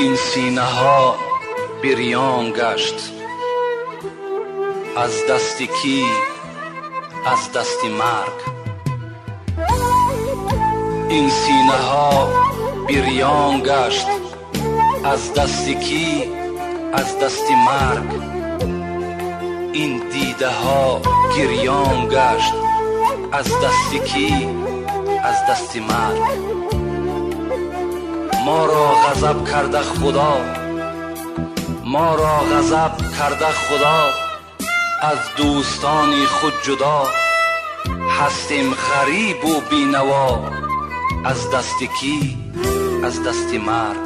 Ин синаҳо бирён гашт аз дасти кӣ, аз дасти марг. Ин синаҳо бирён гашт аз дасти кӣ, аз дасти марг. Ин дидаҳо гирён гашт аз дасти кӣ, аз дасти марг. Моро ғазаб карда Худо, моро ғазаб карда Худо, аз дӯстони худ ҷудо. Ҳастем ғарибу бенаво аз дасти кӣ, аз дасти марг.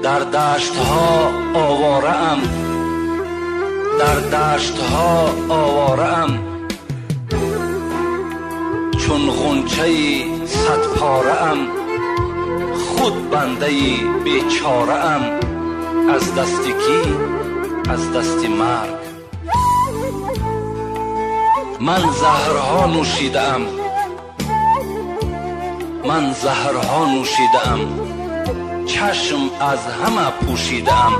Дар даштҳо овораам, дар даштҳо овораам, чун ғунчаи садпораам, худ бандаи бечораам. Аз дасти кӣ, аз дасти марг. Ман заҳрҳо нӯшидаам, ман заҳрҳо нӯшидаам, чашм аз ҳама пӯшидаам,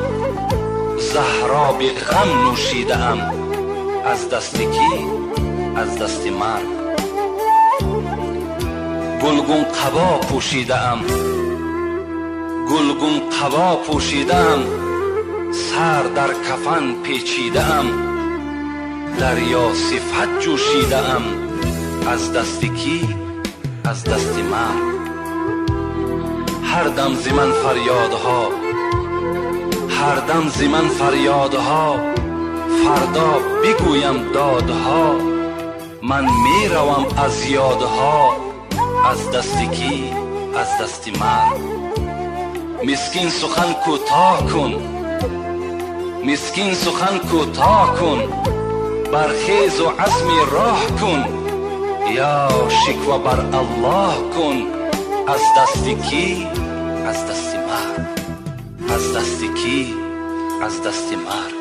заҳроби ғам нӯшидаам. Аз дасти кӣ, аз дасти марг. Гулгун қабо пӯшидаам, гулгун қабо пӯшидаам, сар дар кафан печидаам, дарё сифат ҷӯшидаам. Аз дасти кӣ, аз дасти марг. Ҳар дам зи ман фарёдҳо, ҳар дам зи ман фарёдҳо, фардо бигӯям додҳо. Ман меравам аз ёдҳо, аз дасти кӣ, аз дасти марг. Мискин сухан кӯтоҳ кун, мискин сухан кӯтоҳ кун, бархезу азми роҳ кун, ё шиква бар Аллоҳ кун. Аз дасти кӣ, аз дасти марг. Аз дасти кӣ, аз дасти марг.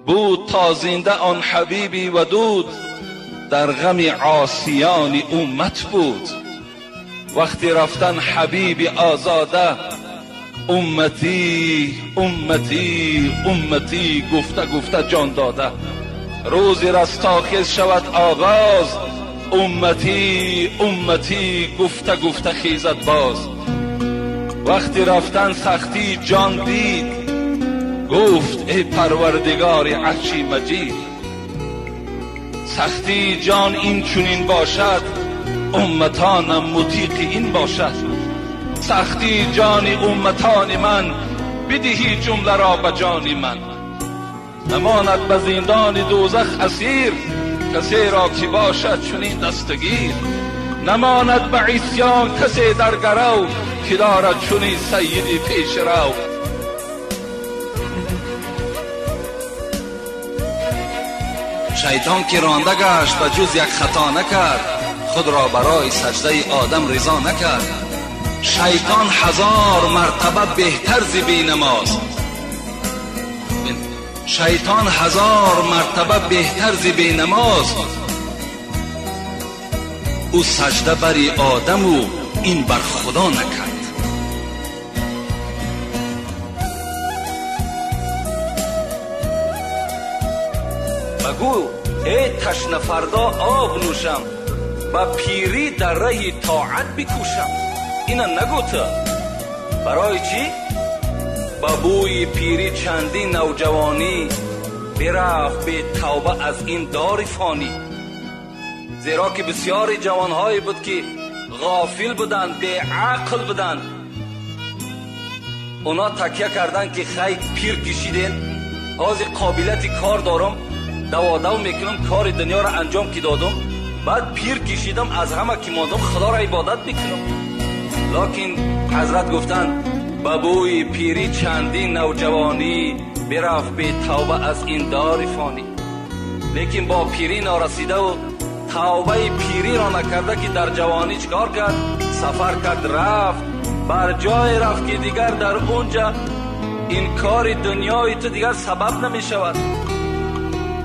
Буд то зинда он ҳабиби вадуд, дар ғами осиёни уммат буд. Вақти рафтан ҳабиби озода, умматӣ, умматӣ, умматӣ гуфта гуфта ҷон дода. Рӯзи растохез шавад оғоз, умматӣ, умматӣ гуфта гуфта хезад боз. Вақти рафтан сахтӣ ҷон дид, гуфт эй парвардигори арши маҷид. Сахтии ҷон ин чунин бошад, умматонам мутиқи ин бошад. Сахтии ҷони умматони ман, бидиҳӣ ҷумларо ба ҷони ман. Намонад ба зиндони дӯзах асир, касеро ки бошад чунин дастагир. Намонад ба исён касе дар гарав, ки дорад чунин сайиди пешрав. Шайтон ки ронда гашт ва ҷуз як хато накард, худро барои саҷдаи одам ризо накард. Шайтон ҳазор мартаба беҳтар зи бенамоз, шайтон ҳазор мартаба беҳтар зи бенамоз. Ӯ саҷда бари одаму ин бар Худо накард. Багӯ эй ташна фардо об нӯшам, ба пирӣ дар раҳи тоат бикӯшам. Ина нагӯ ту. Барои чӣ? Ба бӯи пирӣ чандин навҷавонӣ бирафт бетавба аз ин дори фонӣ. Зеро ки бисёри ҷавонҳое буд ки ғофил буданд, беақл буданд. Оно такя карданд ки хай пир кишидем, ҳозир қобилияти кор дорам, даводав мекунам, кори дунёро анҷом ки додам, баъд пир кишидам, аз ҳама ки мондам Худоро ибодат мекунам. Локин ҳазрат гуфтанд ба бӯи пирӣ чандин навҷавонӣ бирафт бетавба аз ин дори фонӣ. Лекин бо пирӣ норасидаву Тавбаи пириро накарда ки дар ҷавонӣ чикор кард? Сафар кард, рафт бар ҷое рафт ки дигар дар онҷа инкори дунёи ту дигар сабаб намешавад.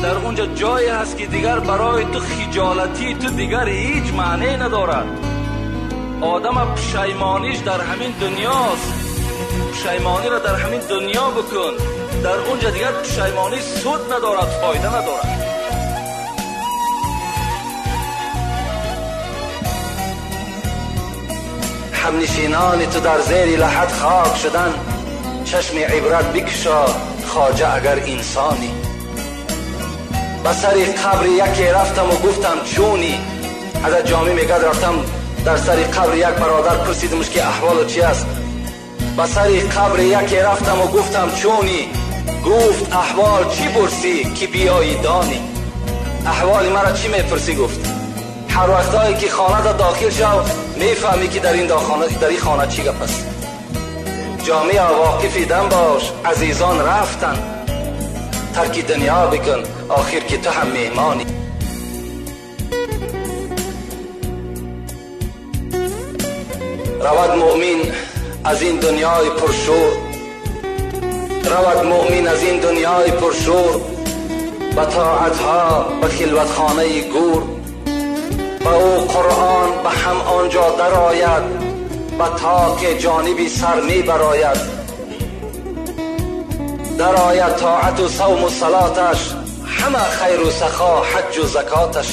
Дар онҷа ҷое ҳаст ки дигар барои ту хиҷолатии ту дигар ҳеҷ маъне надорад. Одама пушаймониш дар ҳамин дунёст. Пушаймониро дар ҳамин дунё бикун. Дар онҷа дигар пушаймонӣ суд надорад, фоида надорад. Ҳамнишинони ту дар зери лаҳад хок шудан, чашми ибрат бикушо хоҷа агар инсонӣ. Ба сари қабри яке рафтаму гуфтам чунӣ. Ҳазрат Ҷомӣ мегӯяд рафтам дар сари қабри як бародар, пурсидимш ки аҳволу чи аст. Ба сари қабри яке рафтаму гуфтам чунӣ. Гуфт аҳвол чӣ пурсӣ ки биёӣ донӣ. Аҳволи маро чӣ мепурсӣ? Гуфт ҳар вақтое ки хонада дохил шав мефаҳмӣ ки дар ин хона чӣ гап аст. Ҷомеа воқифи дам бош, азизон рафтанд, тарки дунё бикун, охир ки ту ҳам меҳмонӣ. Равад муъмин аз ин дунёи пуршӯр, равад муъмин аз ин дунёи пуршӯр, ба тоатҳо, ба хилватхонаи гур. Ба ӯ Қуръон ба ҳам он ҷо дарояд, ба тоқи ҷониби сар мебарояд. Дарояд тоату савму салоташ, ҳама хайру сахо, ҳаҷҷу закоташ.